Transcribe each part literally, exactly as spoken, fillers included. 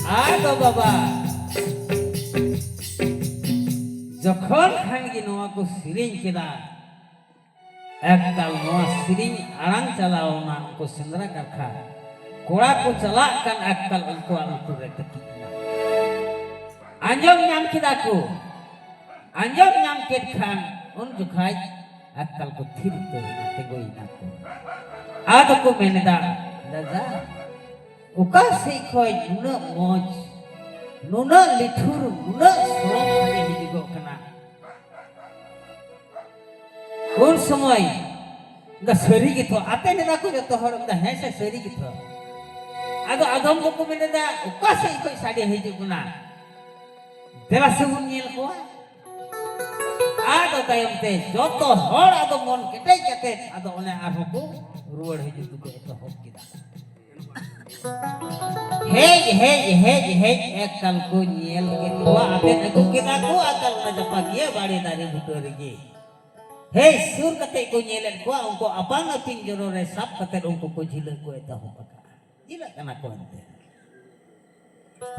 ᱟᱫᱚ ᱵᱟᱵᱟ, ᱡᱚᱠᱷᱚᱱ ᱠᱷᱟᱱ ᱜᱮ ᱱᱚᱣᱟ ᱠᱚ ᱥᱮᱨᱮᱧ ᱠᱮᱫᱟ, ᱮᱠᱟᱞ ᱱᱚᱣᱟ ᱥᱮᱨᱮᱧ ᱟᱲᱟᱝ ᱪᱟᱞᱟᱣ ᱮᱱᱟ ᱩᱱᱠᱩ ᱥᱮᱸᱫᱽᱨᱟ ᱠᱟᱨᱠᱷᱟ ᱠᱚᱲᱟ ᱠᱚ ᱪᱟᱞᱟᱜ ᱠᱟᱱ, ᱮᱠᱟᱞ ᱩᱱᱠᱩᱣᱟᱜ ᱞᱩᱛᱩᱨ ᱨᱮ ᱛᱟᱹᱠᱤᱡ ᱮᱱᱟ᱾ ᱟᱸᱡᱚᱢ ᱧᱟᱢ ᱠᱮᱫᱟ ᱠᱚ, ᱟᱸᱡᱚᱢ ᱧᱟᱢ ᱠᱮᱫ ᱠᱷᱟᱱ ᱩᱱ ᱡᱚᱠᱷᱟᱡ ᱮᱠᱟᱞ ᱠᱚ ᱛᱷᱤᱨ ᱩᱛᱟᱹᱨ ᱮᱱᱟ, ᱛᱤᱸᱜᱩᱭᱮᱱᱟ ᱠᱚ᱾ ᱟᱫᱚ ᱠᱚ ᱢᱮᱱ ᱮᱫᱟ, ᱫᱟᱫᱟ, ᱚᱠᱟ ᱥᱮᱫ ᱠᱷᱚᱡ ᱱᱩᱱᱟᱹᱜ ᱢᱚᱡᱽ, ᱱᱩᱱᱟᱹᱜ ᱞᱤᱴᱷᱩᱨ, ᱱᱩᱱᱟᱹᱜ ᱥᱚᱨᱚᱢ ᱥᱟᱰᱮ ᱦᱤᱡᱩᱜᱚᱜ ᱠᱟᱱᱟ? ᱩᱱ ᱥᱚᱢᱚᱭ ᱫᱚ ᱥᱟᱹᱨᱤ ᱜᱮᱛᱚ, ᱟᱛᱮ ᱱᱮᱰᱟ ᱠᱚ ᱡᱚᱛᱚ ᱦᱚᱲ ᱫᱚ, ᱦᱮᱸ ᱥᱮ ᱥᱟᱹᱨᱤ ᱜᱮᱛᱚ? ᱟᱫᱚ ᱟᱫᱚᱢ ᱫᱚᱠᱚ ᱢᱮᱱ ᱮᱫᱟ, ᱚᱠᱟ ᱥᱮᱫ ᱠᱷᱚᱡ ᱥᱟᱰᱮ ᱦᱤᱡᱩᱜ ᱠᱟᱱᱟ? ᱫᱮᱞᱟ ᱥᱮ ᱵᱚᱱ ᱧᱮᱞ ᱠᱚᱣᱟ᱾ ᱟᱫᱚ ᱛᱟᱭᱚᱢ ᱛᱮ ᱡᱚᱛᱚ ᱦᱚᱲ ᱟᱫᱚ ᱢᱚᱱ ᱠᱮᱴᱮᱡ ᱠᱟᱛᱮ ᱟᱫᱚ ᱚᱱᱮ ᱟᱨᱦᱚᱸ ᱠᱚ ᱨᱩᱣᱟᱹᱲ ᱦᱤᱡᱩᱜ ᱫᱚᱠᱚ ᱮᱛᱚᱦᱚᱵ ᱠᱮᱫᱟ᱾ ᱦᱮᱡ, ᱦᱮᱡ, ᱦᱮᱡ, ᱦᱮᱡ, ᱮᱠᱟᱞ ᱠᱚ ᱧᱮᱞ ᱠᱮᱫ ᱠᱚᱣᱟ, ᱟᱵᱮᱱ ᱟᱹᱜᱩ ᱠᱮᱫᱟ ᱠᱚ, ᱮᱠᱟᱞ ᱚᱱᱟ ᱡᱟᱯᱟᱜᱤᱭᱟᱹ ᱵᱟᱲᱮ ᱫᱟᱨᱮ ᱵᱩᱴᱟᱹ ᱨᱮᱜᱮ᱾ ᱦᱮᱡ ᱥᱩᱨ ᱠᱟᱛᱮ ᱠᱚ ᱧᱮᱞᱮᱫ ᱠᱚᱣᱟ, ᱩᱱᱠᱩ ᱟᱯᱟᱱ ᱟᱹᱯᱤᱱ ᱡᱚᱨᱚ ᱨᱮ ᱥᱟᱵ ᱠᱟᱛᱮ ᱩᱱᱠᱩ ᱠᱚ ᱡᱷᱤᱞᱟᱹ ᱠᱚ ᱮᱛᱚᱦᱚᱵ ᱟᱠᱟᱫᱼᱟ᱾ ᱡᱷᱤᱞᱟᱹᱜ ᱠᱟᱱᱟ ᱠᱚ ᱮᱱᱛᱮ᱾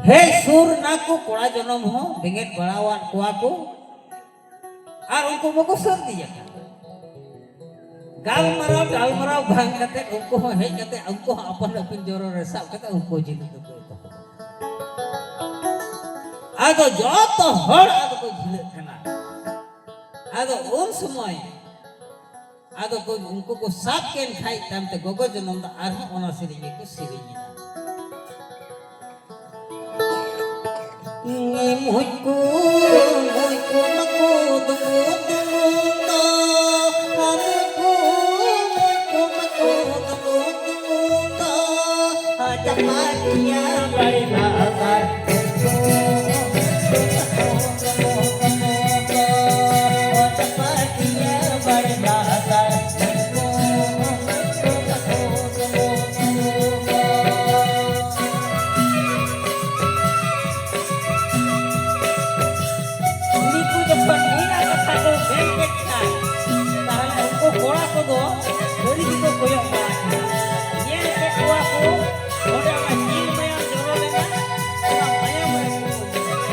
ᱦᱮᱡ ᱥᱩᱨ ᱱᱟᱠᱚ ᱠᱚᱲᱟ ᱡᱚᱱᱚᱢ ᱦᱚᱸ, ᱵᱮᱸᱜᱮᱫ ᱵᱟᱲᱟᱣᱟᱫ ᱠᱚᱣᱟ ᱠᱚ᱾ ᱟᱨ ᱩᱱᱠᱩ ᱢᱟᱠᱚ ᱥᱟᱹᱨᱫᱤ ᱟᱠᱟᱱ᱾ ᱜᱟᱞᱢᱟᱨᱟᱣ ᱴᱟᱞᱢᱟᱨᱟᱣ ᱵᱟᱝ ᱠᱟᱛᱮ ᱩᱱᱠᱩ ᱦᱚᱸ ᱦᱮᱡ ᱠᱟᱛᱮ ᱩᱱᱠᱩ ᱦᱚᱸ ᱟᱯᱟᱱ ᱟᱹᱯᱤᱱ ᱡᱚᱨᱚ ᱨᱮ ᱥᱟᱵ ᱠᱟᱛᱮ ᱩᱱᱠᱩ ᱡᱤᱞ ᱩᱛᱩ ᱠᱚ ᱮᱛᱚᱦᱚᱵ᱾ ᱟᱫᱚ ᱡᱚᱛᱚ ᱦᱚᱲ ᱟᱫᱚ ᱠᱚ ᱡᱷᱤᱞᱟᱹᱜ ᱠᱟᱱᱟ᱾ ᱟᱫᱚ ᱩᱱ ᱥᱚᱢᱚᱭ ᱟᱫᱚ ᱠᱚ, ᱩᱱᱠᱩ ᱠᱚ ᱥᱟᱵ ᱠᱮᱱ ᱠᱷᱟᱡ ᱛᱟᱭᱚᱢ ᱛᱮ ᱜᱚᱜᱚ ᱡᱚᱱᱚᱢ ᱫᱚ ᱟᱨᱦᱚᱸ ᱚᱱᱟ ᱥᱮᱨᱮᱧ ᱜᱮᱠᱚ ᱥᱮᱨᱮᱧ ᱮᱫᱟ᱾ ᱢᱩᱡ ᱠᱚ, ᱢᱩᱡ ᱠᱚ ᱢᱟᱠᱚ ᱫᱩᱢᱩ ᱫᱩᱢᱩ ᱫᱚ, ᱢᱩᱡ ᱠᱚ, ᱢᱩᱡ ᱠᱚ ᱢᱟᱠᱚ ᱫᱩᱢᱩ ᱫᱩᱢᱩ ᱫᱚ, ᱪᱟᱯᱟᱴᱤᱭᱟ ᱵᱟᱲᱮ ᱞᱟᱛᱟᱨ᱾ ᱩᱱᱠᱩ ᱡᱚᱠᱷᱚᱱ ᱱᱤᱭᱟᱹ ᱠᱟᱛᱷᱟ ᱠᱚ ᱢᱮᱱ ᱠᱮᱫ ᱠᱷᱟᱱ, ᱛᱟᱦᱞᱮ ᱩᱱᱠᱩ ᱠᱚᱲᱟ ᱠᱚᱫᱚ ᱥᱟᱹᱨᱤ ᱜᱮᱠᱚ ᱠᱚᱭᱚᱜ ᱵᱟᱲᱟ ᱠᱮᱫᱟ᱾ ᱧᱮᱞ ᱠᱮᱫ ᱠᱚᱣᱟ ᱠᱚ, ᱚᱸᱰᱮ ᱚᱱᱟ ᱡᱤᱞ ᱢᱟᱭᱟᱢ ᱡᱚᱨᱚ ᱞᱮᱱᱟ, ᱚᱱᱟ ᱢᱟᱭᱟᱢ ᱨᱮ ᱠᱚ ᱩᱰᱩᱠ ᱮᱱᱟ᱾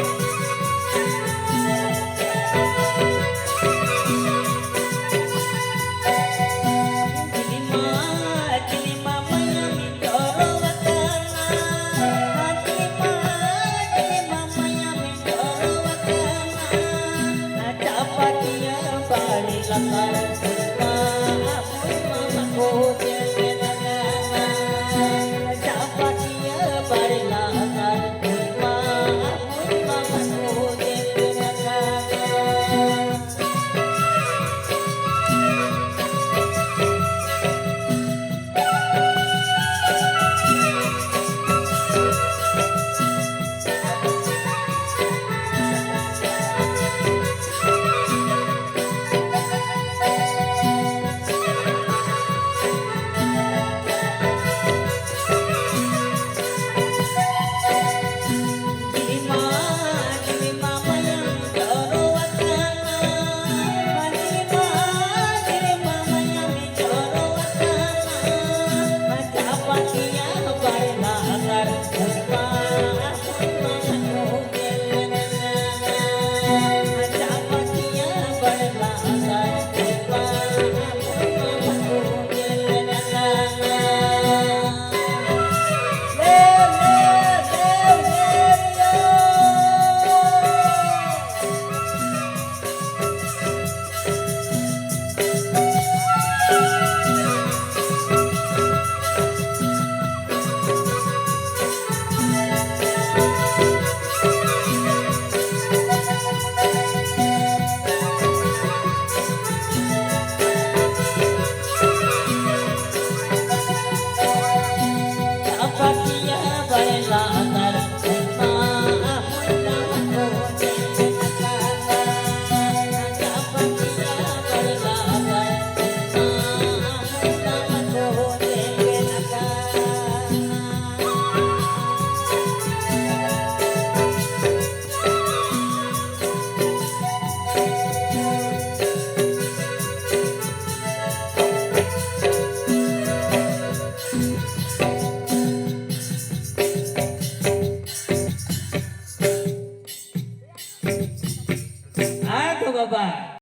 ᱪᱤᱞᱤ ᱢᱟ, ᱪᱤᱞᱤ ᱢᱟ ᱢᱟᱭᱟᱢᱤᱧ ᱡᱚᱨᱚ ᱟᱠᱟᱱᱟ, ᱪᱤᱞᱤ ᱢᱟ, ᱪᱤᱞᱤ ᱢᱟ ᱢᱟᱭᱟᱢᱤᱧ ᱡᱚᱨᱚ ᱟᱠᱟᱱᱟ, ᱪᱟᱯᱟᱴᱤᱭᱟᱹ ᱵᱟᱲᱮ ᱞᱟᱛᱟᱨ ᱠᱷᱚᱱ ᱢᱟ, ᱢᱩᱭ ᱢᱟ ᱵᱟᱠᱚ ᱡᱮᱢᱮᱫ ᱟᱠᱟᱱᱟ, ᱪᱟᱯᱟᱴᱤᱭᱟᱹ ᱵᱟᱲᱮ ᱞᱟᱛᱟᱨ ᱠᱷᱚᱱ ᱢᱟ, ᱢᱩᱭ ᱢᱟ ᱵᱟᱠᱚ ᱡᱮᱢᱮᱫ ᱟᱠᱟᱱᱟ᱾ ᱟᱫᱚ ᱵᱟᱵᱟ,